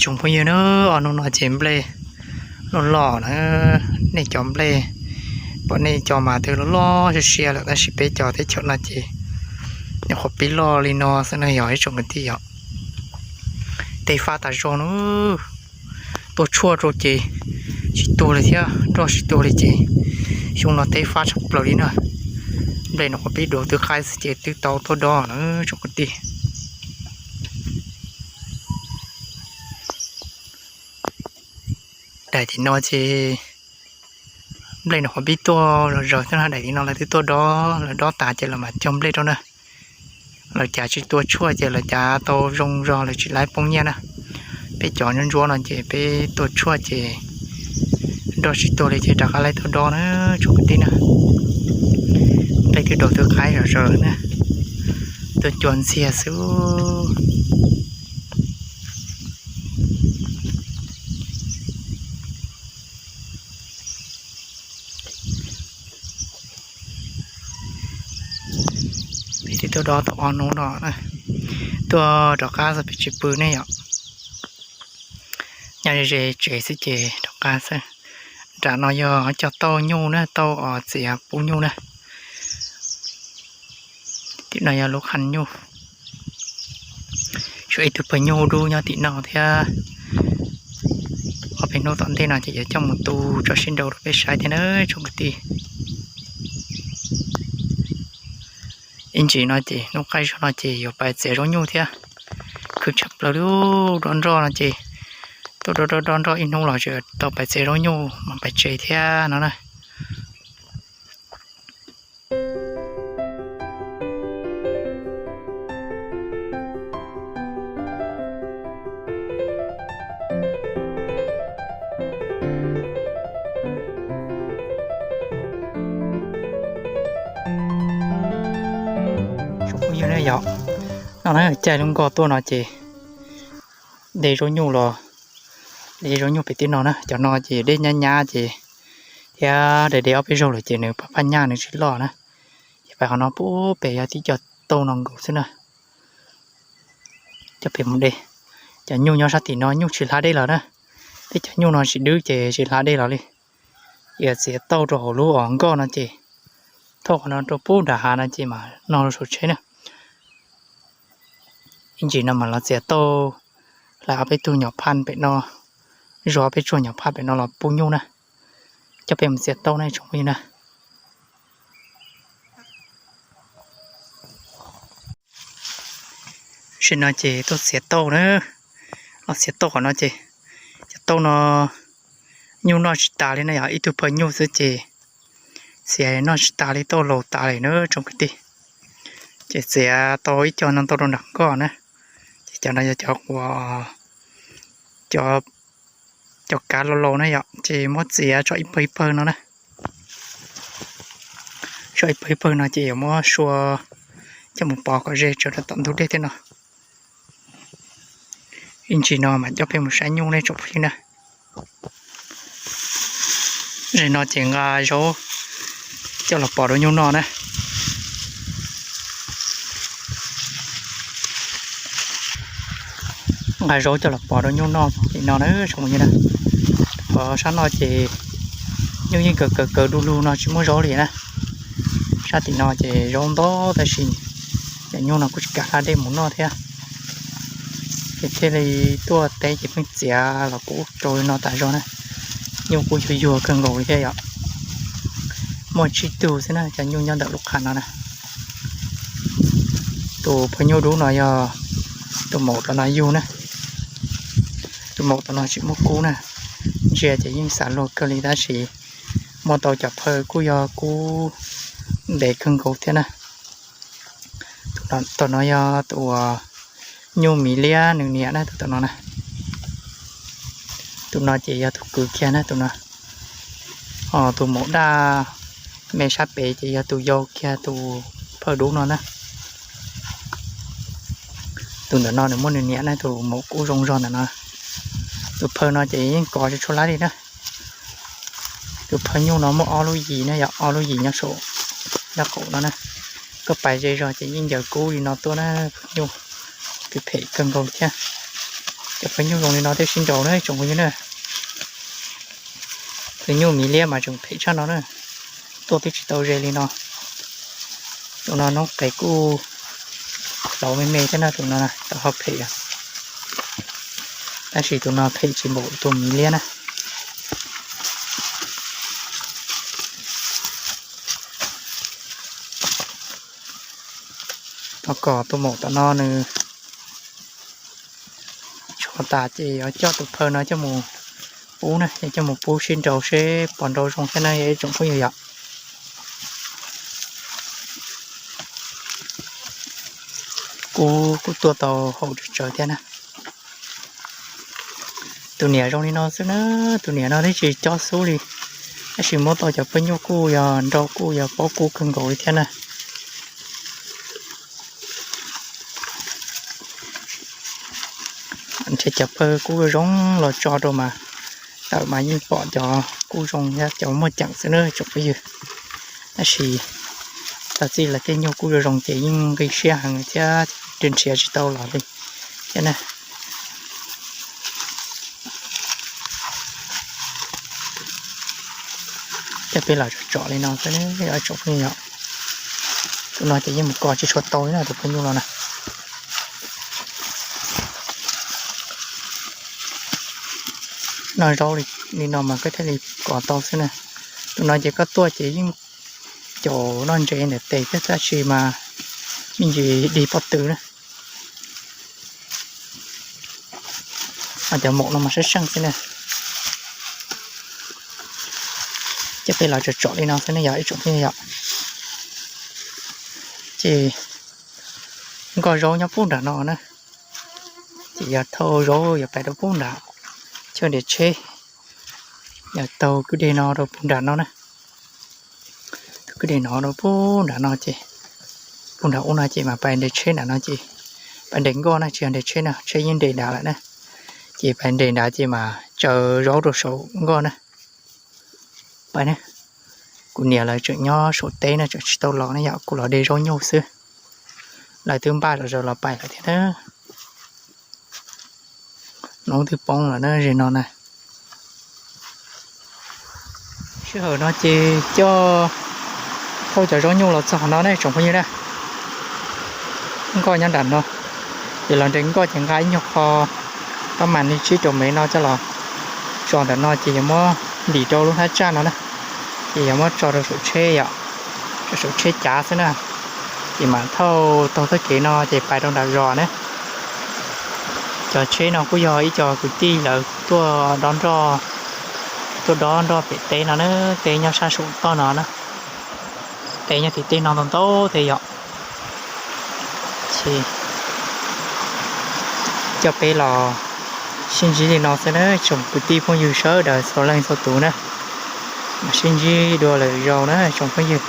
Tsoom phooj ywg na, ob hnub no ces nplej loj loj na, nej cov nplej, pom nej cov mas twb loj loj siab siab lawm tab sis peb cov teb chaws no ces nyuam qhuav pib loj li no xwb na yog ib tsoom kwv tij yom. Teb fab tas zog na, tuaj tshuaj rau ces tsis tuag li thiab, roj tsis tuag li ces xyoo no teb fab tshaj plaws li na. Nplej nyuam qhuav pib dua twb qaib xwb ces twb tau tuaj dob na tsoom kwv tij. Daim tim no ces nplej nyuam qhuav pib tuaj zom zaws thiab no, daim tim no lawv twb tuaj dob, lawv dob tas ces lawv mam cog nplej rau na. Lawv cav tsis tua tshuaj ces lawv cav tau zoo zog lawv tsis laib poob nyiaj na. Peb cov ntsuab ntsuab no ces peb tua tshuaj ces roj tsis tuag li ces rov qab laib tuaj dob na tsoom kwv tij na. Nplej twb dua twb qaib zom zaws na, tuaj cua ntxiag xwb. Peb twb tuaj dob tau ob hnub no, tuaj rov qab xwb peb tsis pw ne yom. Nyob ze ze tsev xwb ces rov qab xwb. Nram no yog cog tauj nyuj na, tauj os txiav pub nyuj na. Tim no yog lub qhov nyuj. Tshuav ib tug pawg nyuj dub nyob tim no thiab. Ob peb hnub tom ntej no ces yuav coj mus tu tso sib nraus rau peb saib thiab na tsoom kwv tij. Ib ntsis no ces hnub qaij zog no ces yuav pais txiav zaub nyuj thiab. Khwv tshaj plaws li, dob nroj no ces tuaj dob dob dob nroj ib hnub los tseem tau pais txiav zaub nyuj mam pais tsev thiab no na. Tsoom phooj ywg na yom, no na caij lub nkoj tuaj no ces de zaub nyuj los, de zaub nyuj pem tim no na, cov no ces dej nyab nyab ces thiab de de ob peb zaug lawm ces nws paj paj nyaj nws tsis loj na. Ces pais qhov no pub pem yog tib co tauj no nkaus xwb na. Coj pem mus de. Cov nyuj nyob sab tim no nyuj tsis hlav dej los na. Tej cov nyuj no tsis dwb ces tsis hlav dej los li. Yuav txiav tauj rau hauv lub os nkoj no ces thauj qhov no rau pub nram hav no ces mam no rau saum tsheb na. Ib ntsis no mam los txiav tauj, hlais ob peb tug nyuam phaj pem no, zog ob peb tsuag nyuam phaj pem no los pub nyuj na. Coj peb mus txiav tauj na tsoom phooj ywg na. Tam sim no ces tuaj txiav tauj na, los txiav tauj qhov no ces, cov tauj no nyuj noj tsis tas li na yom, ib tug phaw nyuj xwb ces txiav noj tsis tas li, tauj laus tas li na tsoom kwv tij. Ces txiav tau ib co no ntau rau nram nkoj na, ces cov no yog cov, cov kav laus laus na yom, ces muab txiav tso ib pawg ib pawg no na. Tso ib pawg ib pawg no ces yuav muab sua coj mus pov kom ze tsawv rau tom ntug dej thiab no. Ib ntsis no mas coj peb mus saib nyuj nej tsoom phooj ywg na. Zaum no ces nqa zaub coj los pov rau nyuj noj na. Nqa zaub coj los pov rau nyuj noj tim no na tsoom phooj ywg na. Pov sab no ces nyuj yeej kaw kaw kaw du lug no tsis muaj zaub li na. Sab tim no ces zaub ntau tab sis cov nyuj no kuj tsis kam hlab dej mus noj thiab. Ces thiaj li tuaj teb ces pheej txiav los kuj rau li no tas zog na. Nyuj kuj yuag yuag kawg nkaus li thiab yom. Muaj tsib tug xwb na cov nyuj nyob ntawm lub qhov no na. Tus phaw nyuj dub no yog tus maum tom no yug na. Tus maum tom no tsis muaj kub na. Ntsia ces yeej xav luag kawg li tab sis muaj tau cov phaw kuj yog kub ntev kawg nkaus thiab na. Tus tom no yog tus uas nyuj miv liab nws niam na, tus tom no na. Tus no ces yog tus kwv kiag na tus no. Ho tus maum daj me sab pem ces yog tus yau kiag tus phaw dub no na. Tus ntawm no nws muaj nws niam na, tus maum kub zoo zog ntawm no. Tus phaw no ces yeej kov tsis tshua lab li na. Tus phaw nyuj no muaj ob lub yim na, yog ob lub yim nyob saum dab qaum no na. Koj pais ze zog ces yeej ncaws kub li no tuaj na, phaw nyuj phem phem kawg nkaus thiab. Cov pawg nyuj zoo li no thiaj sib nraus na tsoom phooj ywg na. Tus nyuj miv liab mas tseem phem tshaj no na. Tuaj twb tsis tau ze li no. Tus no noob qes kuj hlauv me me thiab na, tus no tau ho phem. Tab sis tus no phem tsis npaum tus miv liab na. Ho kom tus maum tom no nws tsho tas ces yuav coj tus phaw no coj mus pub na, coj mus pub sib nraus seb puas nraus zoo thiab na ib tsoom phooj ywg yom. Kuv kuj tuaj tau haum tsawv tsawv thiab na. Tus niam zoo li no xwb na, tus niam no twb tsis cob xub li, tab sis muab tau cov pawg nyuj kuj yog nrau kuj yog paub kub kawg nkaus li thiab na. Nrhiav cov pawg kub zoo los tso rau mas, tawm mas yeej pom cov kub zoo thiab cov muaj ceem xwb na tsoom phooj ywg. Tab sis tau txij lawv tej nyuj kub zoo zoo ces yeej nqi siab heev thiab, nrhiav tsis tau los li thiab na. Coj peb los tsom tsom li no xwb, tsoom phooj ywg. Tus no ces yeej mus kos tsis tshua tau li na tus pawg nyuj no na. Noj zaub li no mas koj thiaj li kos tau xwb na. Tus no ces koj tuaj ces yeej caum noj ntses ntawm tes thiab tab sis mas me ntsis dig pob tw na. Cov maum no mas sab seej xwb na. Coj peb los tsom tsom li no xwb ne yog ib tsoom phooj ywg yom. Ces nkoj zaub nyob pub nram no na. Ces yog thauj zaub yuav pais rau pub nram chaw nres tsheb, yog taug kwj deg no rau pub nram no na. Taug kwj deg no rau pub nram no ces, pub nram ub no ces mas pais nres tsheb nram no ces, pais nres nkoj na, tsis yog nres tsheb na, tsheb yeej nres nrad lawm na. Ces pais nres nrad ces mas tsaws zaub rau saum nkoj na. Pais na, kuv niam lawv tseem nyob saum teb no tseem tsis tau los ne yom, kuv los de zaub nyuj xwb. Lawv twb npaj zom zaws los pais lawm thiab na. Hnub twb poob lawm na, ze no na. Sij hawm no ces coj thauj cov zaub nyuj los txog no ne tsoom phooj ywg na. Nkoj nyob nram no, ces los nres nkoj ces nqa ib nyuag qho pab mas li tsib rau mev no coj los tso ntawm no ces yuav muab ntim rau lub hnab tsaj no na, ces yuav muab tso rau saum tsheb yom, rau saum tsheb cav xwb na. Ces mam thauj taug txoj kev no ces pais rau nram zos na. Cov tsheb no kuj yog ib co kwv tij lawv tuaj dob nroj, tuaj dob nroj pem teb no na, teb nyob sab saum toj no na. Teb nyob tim tej no ntau ntau thiab yom. Coj peb los sib ntsib li no xwb na tsoom kwv tij phooj ywg sawv daws txhua leej txhua tus na. Mam sib ntsib dua lwm zaus na tsoom phooj ywg.